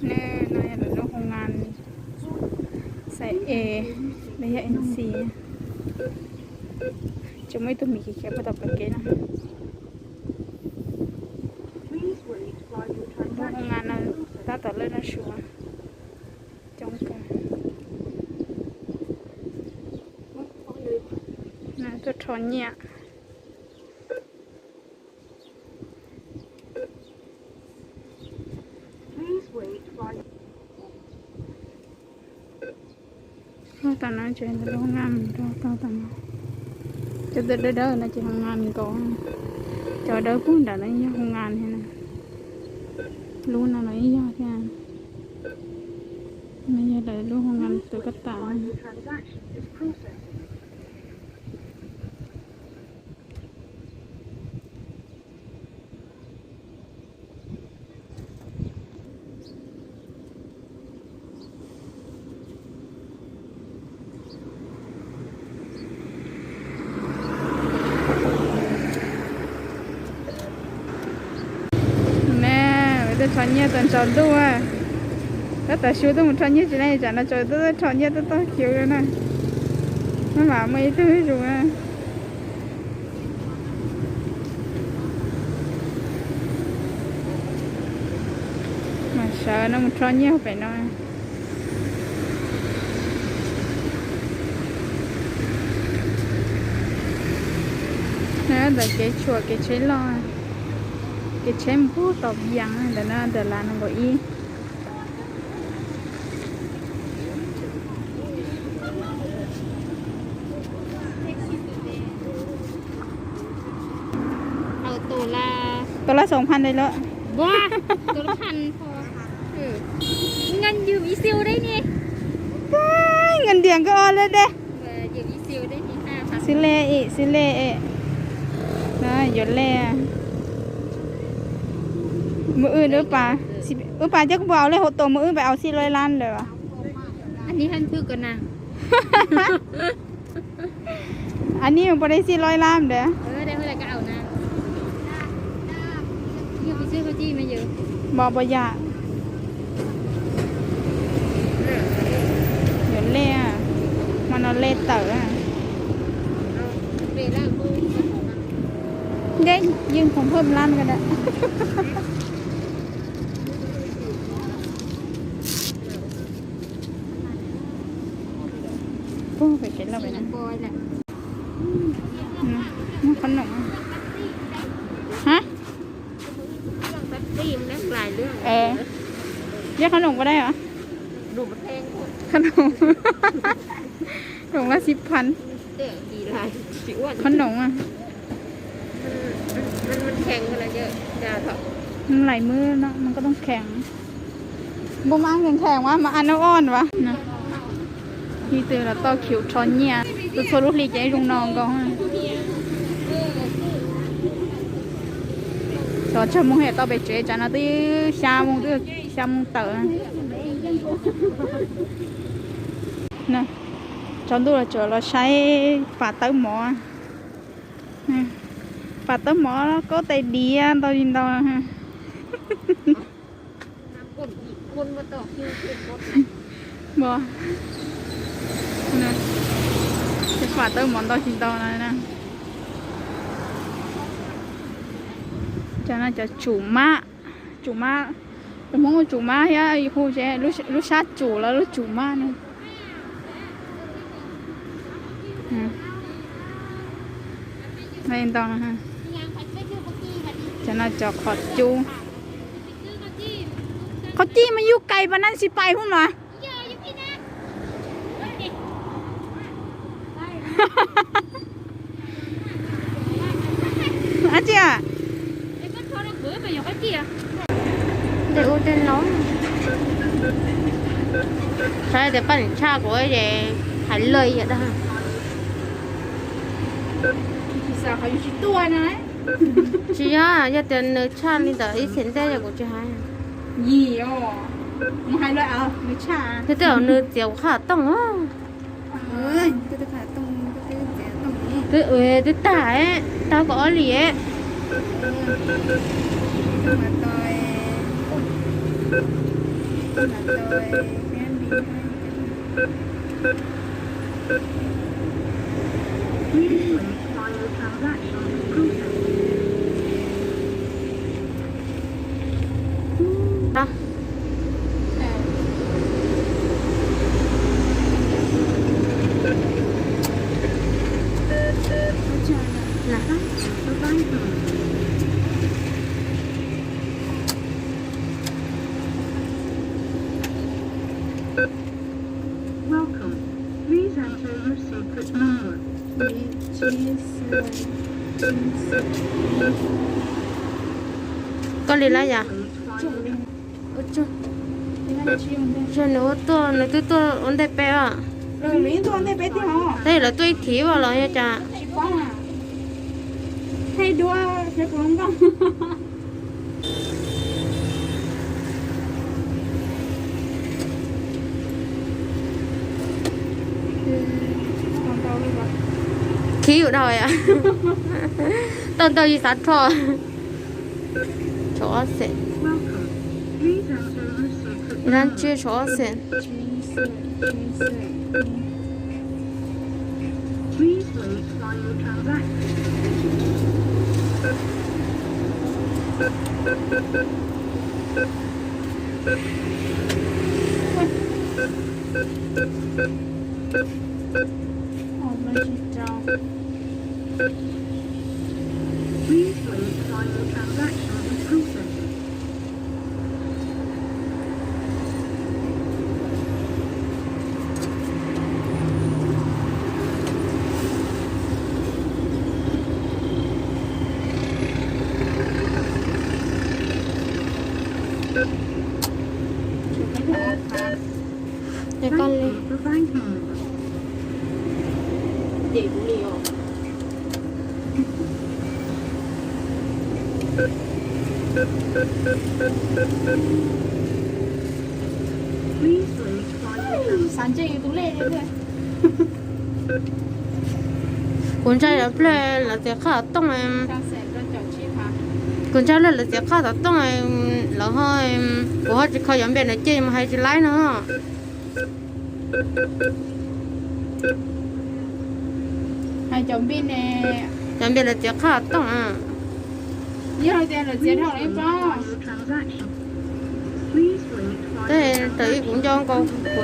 Ne, no yog lawv lub hoo nkas xais es, lawv yog en xi. Tseem muaj ib tug mis khiav khiav puag tom plawv kev na. Lub hoo nkas no tab tom lawj noj su coob kawg. Tuaj rho nyiaj. Tom no ces lub hoo nkas, cov dawb dawb no ces hoo nkas nkaus, cov dawb puag nram no yog hoo nkas thiab na. Lub no los yeej yog thiab. No yog lawv lub hoo nkas tus koj tas. Ne, tuaj rho nyiaj tau ntsaus ntuj. Tab tom xyu tuaj mus rho nyiaj tsis ne, tsam no tsaus ntuj tuaj rho nyiaj tuaj toj khiv na. Maj mam muaj ib tug zus na. Mas sawv no mus rho nyiaj pem no. Ntawm kev tshuam kev tsheb loj, kev tsheb mus puag tom Vias ntawm no, ntawm las nees nkaum ib. Tau lab xoom phan li lawm. Ib xiu dej ne. Ib xiu dej ne. Xws li es, xws li es. Yuav li. Mus wb, wb pas coj kuv pab aus li hauv tus mus wb pab aus xij loj lab lawm. Anis mus pom dej xij loj lab ntawd. Npog pos yam. Yuav li, hmo no li tawm. Nkeej yeej khoom phaj lab ko da. Puag pem kev loj pem no. Muaj qhob noom. Ha? Liab qhob noom puas dai os? Qhob noom, noom lab xib phan. Qhob noom. Lais mwb no mas koj tooj khees. Npua mas khees khees mas mas a nub on vas. Ib tug los tau khiv rho nyiaj, txhua lub hli ces zoo no nkaus. Cov tsawg moo hais tau pem tsev tsam no twb xya moo, twb xya moo tawm. Tsaus ntuj los tseem los saib pas tawb mov. Pas tawb mov kaub tais diav ntau li ntau. Pas tawb mov ntau tsis ntau no na. Cov no cov tsum mab, tsum mab, tus Hmoob tsum mab thiab hu lub sab tsum los lub tsum mab no. Ntau, cov no cov qhov cub, qhov cub mas yug kais pas nab tsis pais hub mas. Ab tsi, saib tias paj niam tshaj kuv es hais lawm yam dag. Tsis yog, yog tias nws tshaj li ntawd ib txhia ntej yog kuv tsis hais. Yog tias nws txiav kuv qhov tooj. Twb, twb tag, tag kom ob li. Ntawm tau Airbnb. Welcome. Please enter your secret number. Koj li lawm yom? Nws ua tuaj, nws twb tuaj ua ntej peb os. Tab sis lawv tuaj ib thib os los yog cas? Khib yus dhau yom. Tau ntau yus xav rho. Tshuav ob xees. Dab tsi tshuav ob xees? Ces koj li. Xav ntseeg yus tus lej li. Kuv ntshai lawv plawg lawv txiav qhaj xov tooj. Kuv ntshai lawv txiav qhaj xov tooj, lawv ho, kuv ho tsis kho cov npe no ces mus hais tsis laib no. Hais cov npe ne. Cov npe lawv txiav qhaj xov tooj. Yog hais tias lawv txiav dhau lawm ib pob. Tej raws li kuv nco nkaus kuv